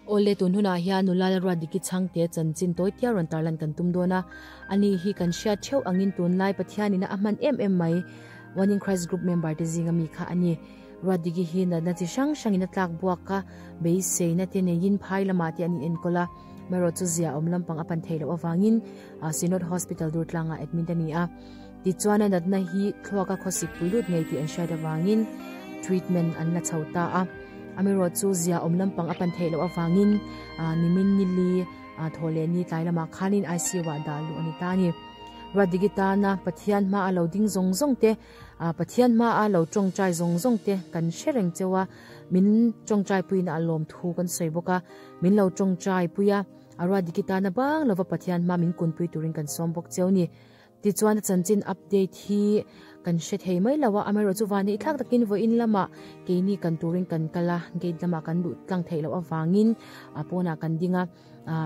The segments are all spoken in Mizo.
Awle, tun hunah hian nula Lalruatdiki Chhangte chanchin tawitia rawn tarlan kan tum dawn a. Ani hi kan hriat theuh angin tunlai Pathianina a hman em em mai One in Christ Group member te zinga mi kha a ni. Ruatdiki hi natna chi hrang hrangin a tlak buak a, beiseina te neiin phai lamah te an inenkawl a. Marawh chu zia awm lampang a pan theih loh avangin Synod Hospital Durtlangah admit a ni a. Tichuan a natna hi thluaka khawsik pui lut ngei tih an hriat avangin treatment an la chho ta a. Amaherawh chu zia awm lampang a pan theih loh avangin nimin nili thaw leh ni tlai lamah khanin ICU ah dah luh a ni ta a ni. Ruatdiki tana Pathian hma a lo ding zawng zawng te, Pathian hma a lo tawngtai zawng zawng te kan hre reng cheu a, min tawngtai puiin a lawm thu kan sawi bawk a, min lo tawngtai pui a, a Ruatdiki tana bang lova Pathian hma min kunpui turin kan sawm bawk cheu a ni. Tichuan a chanchin update hi kan hre thei mai lo a, amaherawh chu van neih thlak takin vawiin lamah keini kan turin kan kal a, gate lamah kan luh tlang theih loh avangin a pawnah kan ding a,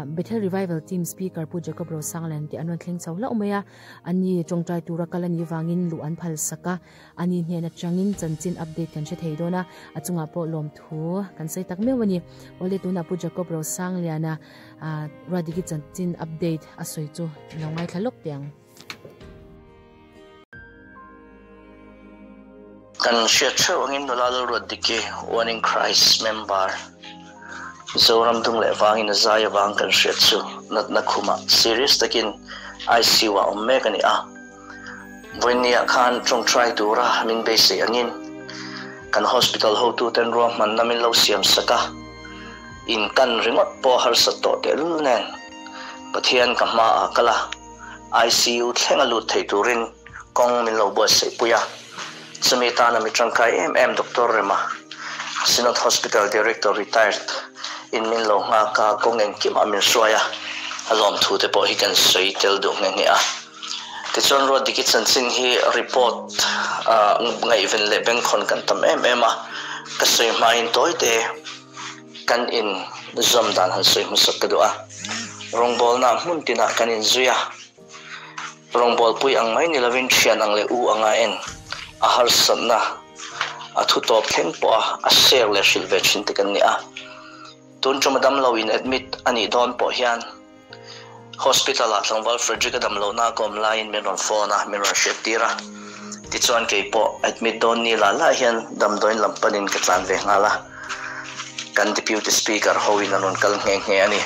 Bethel Revival Team Speaker Pu Jacob Rosanglen te an rawn thleng chho hlauh mai a, ani tawngtai tura kal a nih vangin luh an phal sak a, ani hnen atangin chanchin update kan hre thei dawn a, a chungah pawh lawmthu kan sawi tak meuh a ni. Awle tunah Pu Jacob Rosangliana Ruatdiki chanchin update a sawi chu lo ngaithla lawk teh ang. Kan hriat theuh angin nula Lalruatdiki One in Christ member Zoram dung leh vangin a zai avang kan hriat chu natna khumah serious takin ICU ah awm mek a ni a. Vawiinniah khan tawngtai tura min beisei angin kan hospital hotuten ruahmanna min lo siam sak a, in kan ringawt pawh harsat tawh tehlul nen Pathian ka hmaah kal a, ICU thleng a lut thei turin kawng min lo buatsaih pui a. Chumi tana mi tangkai em em Doctor Rema, Synod Hospital Director Retired, in min lo nghak a, kawng engkimah min hruai a, a lawmthu te pawh hi kan sawi tel duh nghe nghe a. Tichuan Ruatdiki chanchin hi report ngaihven leh bengkhawn kan tam em em a, ka sawi hmain tawite kan in zawm dan han sawi hmasak ka duh a. Rawngbawlna hmun tinah kan inzui a, rawngbawlpui ang mai ni lovin thian ang leh u anga en a harsatna a thu tawp thleng pawh a a share leh hrilh ve thin te kan ni a. Tun ṭuma damlo in admit a nih dawn pawh hian Hospital ah tlangval Frederick a dam lohna a kawm laiin min rawn phone a, min rawn hriat tir a. Tichuan kei pawh admit dawn ni lah lah hian damdawiin lam panin ka tlan ve nghal a. Kan Deputy Speaker hoin an rawn kal nghe nghe a ni.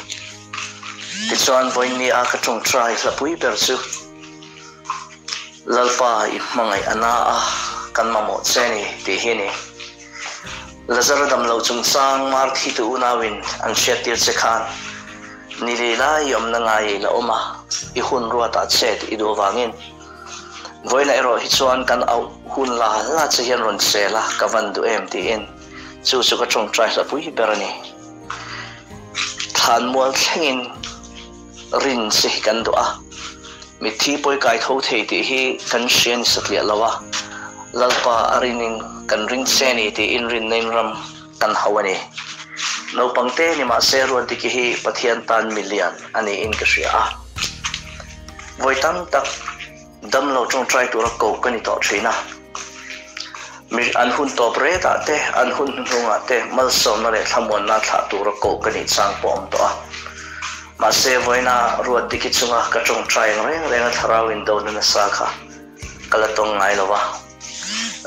Tichuan vawiin a ka tawngtai hlapui ber chu Lalpa i hmangaih a na a, kan mamawh che a ni tih hi a ni. Lazara dam lo chungchang Marthi tu unauin an hriattir che khan ni lei lai i awmna ngai i la awm a, i hun ruatah chet i duh avangin vawiinah erawh hi chuan kan auh hun la la che hian rawn sel a, ka van duh em tiin chu chu ka tawngtai hlapui ber a ni. Thlanmual thlengin rin che hi kan duh a, mitthi pawi kai tho thei tih hi kan hria ni satliah lo a, Lalpa a rinin kan ring che ni tiin rinna in ram kan hauh a ni. Naupang te ni mahse Ruatdiki hi Pathian tan milian a niin ka hria a, vawi tam tak damlo tawngtai tura koh ka ni tawh thin a, mi an hun tawp retah te, an hun hnuhnungah te malsawmna leh thlamuanna thlah tura koh ka nih chang pawh a awm tawh a. Mahse vawiina Ruatdiki chunga ka tawngtai ang reng renga thlarau indona nasa kha ka la tawng ngai lo va,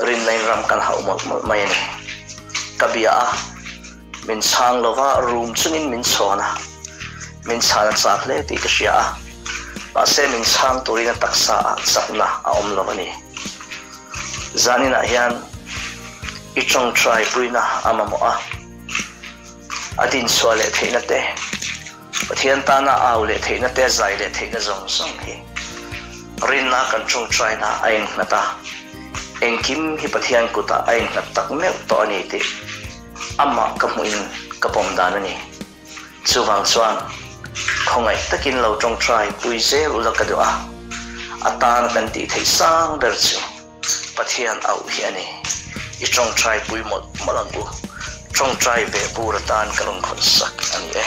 rinna in ram kan hauh mawlh mawlh mai a ni. Ka bia a, min chhang lo va, rum chungin min chhawn a, min chhan a chak hle tih ka hria a, mahse min chhang turin a taksa ah chakna a awm lo a ni. Zaninah hian i tawngtai puina a mamawh a, a dinchhuah leh theihna te, Pathian tana au leh theihna te, zai leh theihna zawng zawng hi rinna kan tawngtaina a innghat a, engkim hi Pathian kutah a innghat tak meuh tawh a ni tih amah ka hmuhin ka pawm dan a ni. Chuvang chuan khawngaih takin lo tawngtai pui zel ula ka duh a, a tan kan tih theih sang ber chu Pathian auh hi a ni. I tawngtai pui mawlh mawlh ang u. Tawngtai ve bur atan ka rawn khawn sak a ni e.